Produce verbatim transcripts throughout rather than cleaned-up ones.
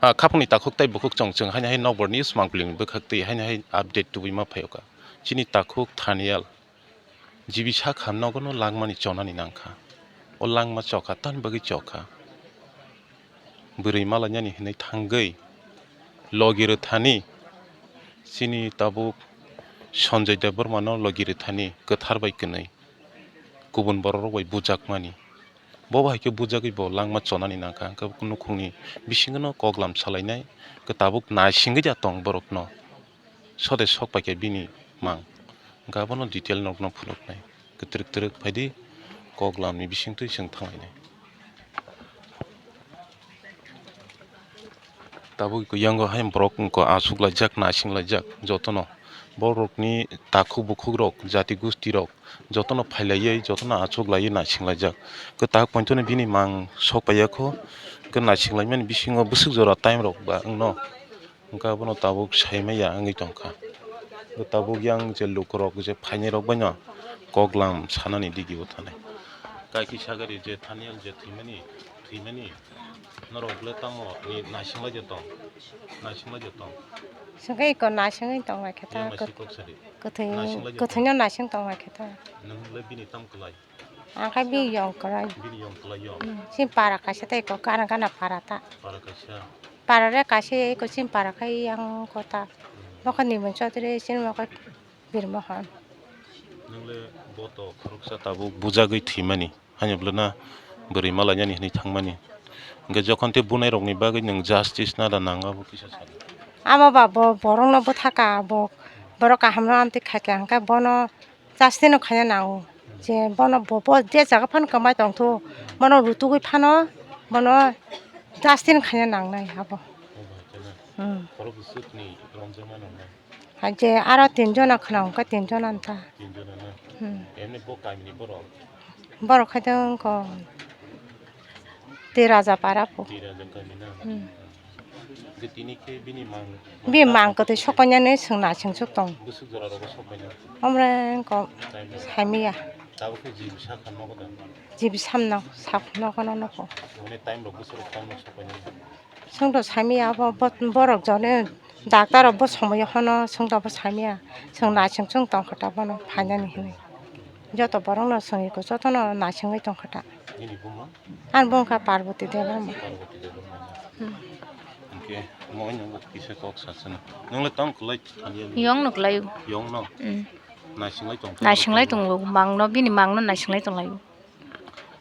Ah, khapangni takhuk tei bukhuk chong chwng haino hai nokbar news mangpili ni bwkhak twi haino hai update tubui ma phaio kha. Chini takhuk Thanial G B sakha nogo no langmani chonani nangkha. O langma chokha, tamni bagwi chokha? Bwrwi malainani hinwi thangwi logi rwthani chini tabuk Sanjay Debbarma no logi rwthani kwthar bai kwnwi kubun borok rok bai bujakmani. Bo bai khe bujagwi bo langma chonani nangkha, hwnkhe nukhungni bisingo no koklam salainai, hwnkhe tabuk naisingwi ya tong borokno, sode sok paikha bini mang, hwnkhe abono detail nokno phunuknai, kwtwrwk twrwk phaidi koklamni bisingtwi chwng thanglainai. Tabuk yango hai borok wngkha, achuk laijak, naising laijak jotono. Borokni takhuk bukhuk rok, jati gusti rok jotono phailaiwi, jotono achuk laiwi naising laijak. Kwtak pointono bini mang sok paiyakho, hwnkhe naising laimani bisingo bwswk jora time rok ba wngno, hwnkhe abono tabuk saimaya wngwi tongkha. Hwnkhe tabuk yang je lukurok je phainairok baino koklam sanani digibo thanai. Kaiki sagari je Thanial je thwimani, thwimani. Norok le tamo ni naising lai je tong, naising lai je tong. Swngwi ko naisingwi tong lai khe ta. Yang kwth-, naising kok sadi. Kwthwi, naising lai je kwthwino tong. Naising tong lai khe ta. Nwng le bini tam kwlai? Ang khe bini yong kwlai. Bini yong kwlai yo. Hmm, chini para kaisa tei ko gana gana para ta. Para kaisa. Para re kaisa eko chini para khai yang ko ta. Hmm. Bo khe Nimon Chaudhary chini bo khe Bir Mohan. Nwng le bo to khoroksa tabuk bujagwi thwimani, haino bwlwna bwrwi malainani hinwi thangmani. Hwnkhe jokhon tei bunairokni bagwi nwng justice nada nang, abo kisa sadi. Amo ba bo borokno bwthaka, bo borok kahamno amtwi khaikha, hwnkhe bono justice no khaina nango. Je bono bo, bo je jaga phano kwmai tongtho, bono rutugwi phano bono justice no khaina nangnai abo. Hmm. Khorok bwswkni romjakma nangnai. Hai je aro tin jona khwna hwnkhe tin jona wngkha. Tin jona na? Hmm. Emni bo kamini borok? Borok khai tongkho Tiraja para po. Tiraja kami na? Hmm. Hwnkhe tini khe bini mang, bini mang kwtwi sokoinani swngna swngsuk tong. Bwswk jora rogo sokoina? Omre wngkho. Time rok? Saimiya. Tabuk khe G B sakha nogo da? G B samno, sak nogo no nokho. Mane time rok bwswk rok time rok sokoinani? Chwngno saimaya abo bo-, borok jone doctor rok bo somoyo hono chwngno bo saimaya, chwng naising chwng tongkha ta bono phainani hinwi. Joto borokno chwng eko jotono naisingwi tongkha ta. Nini bumung? Ani bumung kha Parvati Debbarma. Parvati Debbarma. Hmm. Hwnkhe mo wngno bo kisa kok sasana. Nwng le tong kwlai thani ya? Yong no kwlai o. Yong no? Hmm. Naising lai tong? Naising lai tongo, mang no, bini mang no naising lai tong lai o.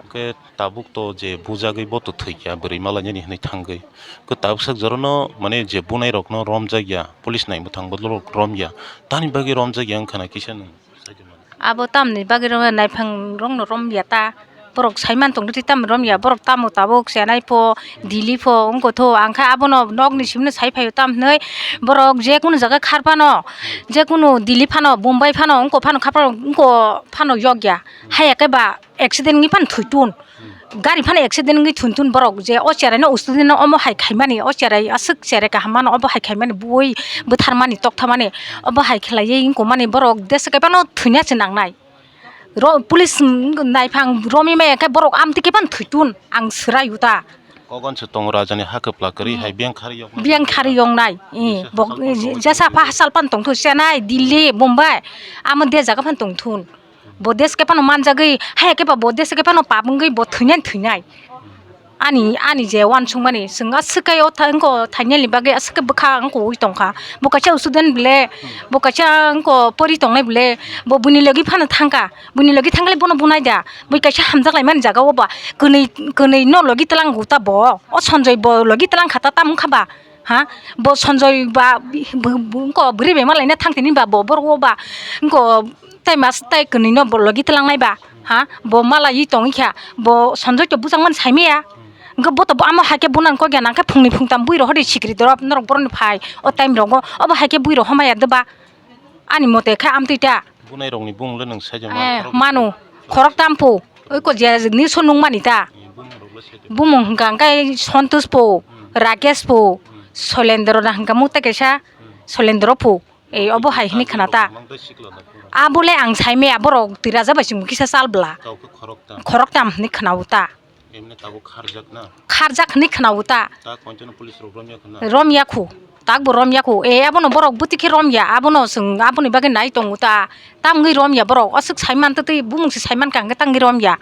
Hwnkhe tabuk to je bujagwi bo to thwikha, bwrwi malainani hinwi thangwi. Hwnkhe tabuk sak jorano, mane, je bunairokno romjakya, police nai mwthang bodolrok romya. Tamni bagwi romjakya wngkha na kisa nwng saidi mano? Abo tamni bagwi romya, naiphangrokno romya ta. Borok saiman tongdi twi tamni romya. Borok tamo tabuk Chennai pho, Delhi pho wngkotho. Ang khe abono nokni simino sai phaio tam hinwi. Borok je kunu jaga khar phano, je kunu Delhi phano, Bombay phano, wngko phano khar phano, wngko phano yokya. Haiya khe ba accident wngwi phano thwitun. Hmm. Gari phano accident wngwi thwitun borok je o cherai no usudin no omo hai khaimani, o cherai aswk cherai kaham mano obo hai khaimani, bui bwtharmani, tokthamani, obo hai khlaiwi wngkha mani borok desa khe phano thwina se nangnai. Ro-, police, mm, naiphang romwi maya khe borok amtwi khe phano thwitun ang swrai uta. Kogon se tongo rajani ha kwpla kwrwi hai biyang khari yoknai. Biyang khari yoknai, eh, jesa bok-, phasal phano jesa tongo. Phasal phano tongthu Chennai, Delhi, Bombay, amo de jaga phano tongthun. Bo desh khe phano manjagwi, haya khe ba bo desh khe phano pap wngwi bo thwinai thwinai. Ani, ani je uansukmani, chwng aswk khe o tha-, wngkho thainani bagwi aswk khe bwkha wngkha ui tongkha. Bo kaisa student bole, bo kaisa wngkho pori tongnai bole, bo buini logi phano thangkha, buini logi thangkhe bono bunai da, bui kaisa hamjak laimani jaga o ba, kwnwi, kwnwi no logi twlang gu ta bo, o Sanjoy bo logi twlang kha ta, tamo wngkha ba? Ha? Bo Sanjoy ba, bo, bo, wngkho bwrwi bai malaina thang tini ba bo borok o ba, wngkho tai mas tai kwnwi no bo logi twlangnai ba, ha? Bo malaiwi tongwi kha, bo Sanjoy to bwsang mani saimaya. Wngkhe bo to bo amo hai khe bunan kok ya nang khe phungni phungtam bui rok hori sikri dorop norok borok ni phai o time rogo, obo hai khe bui rok homaya de ba? Ani mote khe amtwi ta. Bunai rokni bumung le nwng saijak mano, eh, khorok mano. Khorok tam po. Oi ko je ni so nung mani ta. Bumung rok le saijak. Bumung hwnkha hwnkhe Santosh po, hmm, Rakesh po, hmm, Soilendra na hwnkha mukta kaisa, hmm, Soilendra po. Ei obo hai hwnwi khna ta. Mang tai sikla da po. Abo le ang sai maya borok twi raja bai chwng kisa chal bla. Kau khe khorok tam. Khorok tam hwnwi khna o ta. Emne tabuk kharjak na? Kharjak hwnwi khwnawo ta. Ta kontino police rok romya khwna? Romya khu. Tak bo romya khu. E, abono borok bwtwi khe romya. Abono chwng aboni bagwi nai tongo ta. Tamgwi romya borok. Aswk saiman twtwi bumung se saiman ka hwnkhe tamgwi romya.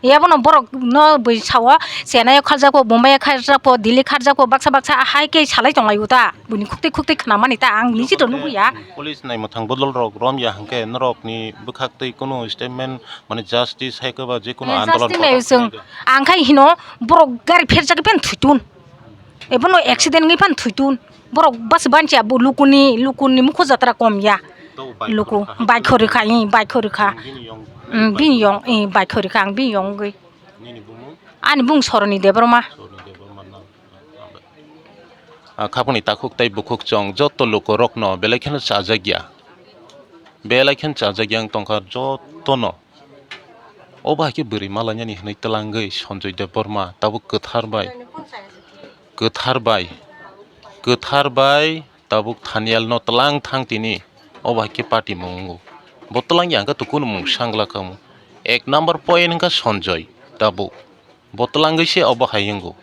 E, abono borok no bui sao, Chennai o kharjak bo, Bombay o kharjak bo, Delhi kharjak bo, baksa baksa ahai khe salai tonglaio ta. Buini khuktwi khuktwi khwnamani ta ang niji to nugwi ya. Police naimwthang bodol rok romya hwnkhe norokni bwkhaktwi kunu statement, mane justice hai khe ba je kunu Eh, andolon justice nayo chwng. Ang khai hino borok gari pherjak phan thuitun. Ebono accident wngwi phan thuitun. Borok bas bancha bo lukuni, lukuni mukho jatra kom ya. Luku baikho rikha, eh, baikho rikha. Bini yong, eh, bini yong, eh, baikho rikha ang bini yong wngwi. Nini bumung? Ani bung Soroni Debbarma. Soroni Debbarma na. Ah, khapuni takhuk tei bukhuk chwng joto lukurokno belai kheno chajakya. Belai kheno chajakya wng tongkha jotono. Obo hai khe bwrwi malainani hwnwi twlangwi Sanjoy Debbarma tabuk kwthar bai, kwthar bai, kwthar bai tabuk Thanialno twlang thang tini. Obo hai khe party mung wngo. Bo twlangya hwnkhe to kunu mung sangla kamo. Ek number point wngkha Sanjoy tabuk. Bo twlangwi se obo hai wngo.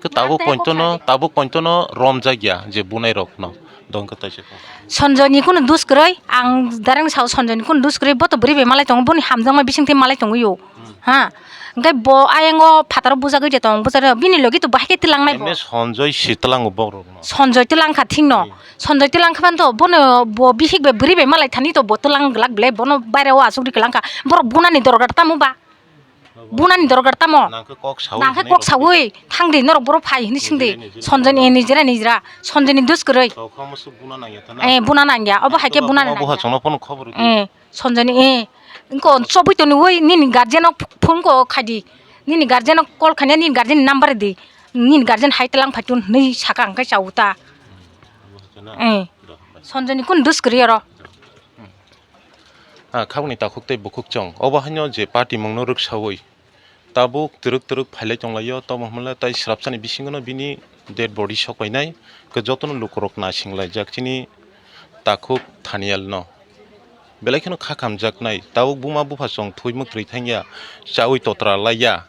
Khe tabuk pointono, tabuk pointono romjakya je bunai rokno. Dongkhe taisa kok. Sanjoyni kunu dus kwrwi, ang direct sao Sanjoyni kunu dus kwrwi, bo to bwrwi bai malai tongo, boni hamjakma bisingtwi malai tongwi o. Ha. Hwnkhe bo ayang o phataro bujagwi je tong, bujagwi bini logi to bahai khe twlangnai bo. Emne Sanjoy si twlango bokrokno. Sanjoy twlang kha thikno. Hmm. Sanjoy twlang kha phan to bono bo bihik bai bwrwi bai malai thani to bo twlang glak belai bono baire o asuk ri kwlang kha. Borok bunani dorkar tamo ba? Bunani dorkar tamo? Nangkhe kok sawi Nangkhe hwnwi kok rw sawi thangdi norok borok phai hwnwi swngdi. Nijera nijera. Sanjoyni nijera nijera. Sanjoyni dus kwrwi. Tokha musuk buna nangya thana. Eh, buna nangya. Obo hai khe buna nangya. Obo ha chwngno phone khobor rwdi. Eh, Sanjoyni, eh. Wngkha chobwi toni oi nini guardian o phone ko khaidi. Nini guardian o call khaina nini guardian ni number di. Nini guardian hai tlang phaitun hwnwi saka hwnkhe chawo ta. Obo ha chwngno. Eh. Sanjoyni kun dus kwrwi oro. Ah, khakni takhuk tei bukhuk chwng. Obo haino je party mungno rwksawi tabuk twrwk twrwk phailai tonglaio, tamo hwnle tai swrapsani bisingono bini dead body sokpainai. Khe jotono lukurok naisinglaijak chini takhuk Thanialno. Belai kheno kha khamjaknai, tabuk buma bupha chwng thwi mwkhwrwi thangya, chawi totra laiya.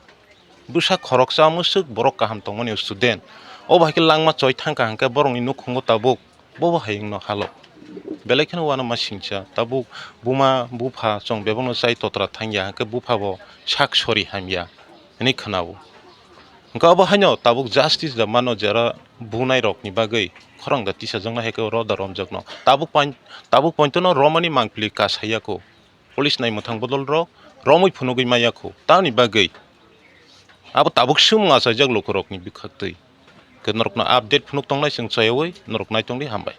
Bwsa khoroksa mwswk borok kaham tongmani student. Obo hai khe langma choi thangkha hwnkhe borokni nukhungo tabuk bobo hai wngno halo. Belai kheno uanama singcha tabuk buma bupha chwng bebakno chai totra thangya hwnkhe bupha bo sak sori hamya hwnwi khwnao. Hwnkhe obo haino tabuk justice da mano jera bunai rokni bagwi khorang da tisajaknai hai khe oro da romjakno. Tabuk pain-, tabuk pointono romani mangpili kasaya kho. Police naimwthang bodol rok romwi phunugwi maya kho. Tamni bagwi abo tabuk swmung achaijak lukurokni bwkhaktwi. Khe norokno update phunuk tongnai chwng chayawi norok naitongdi, hambai.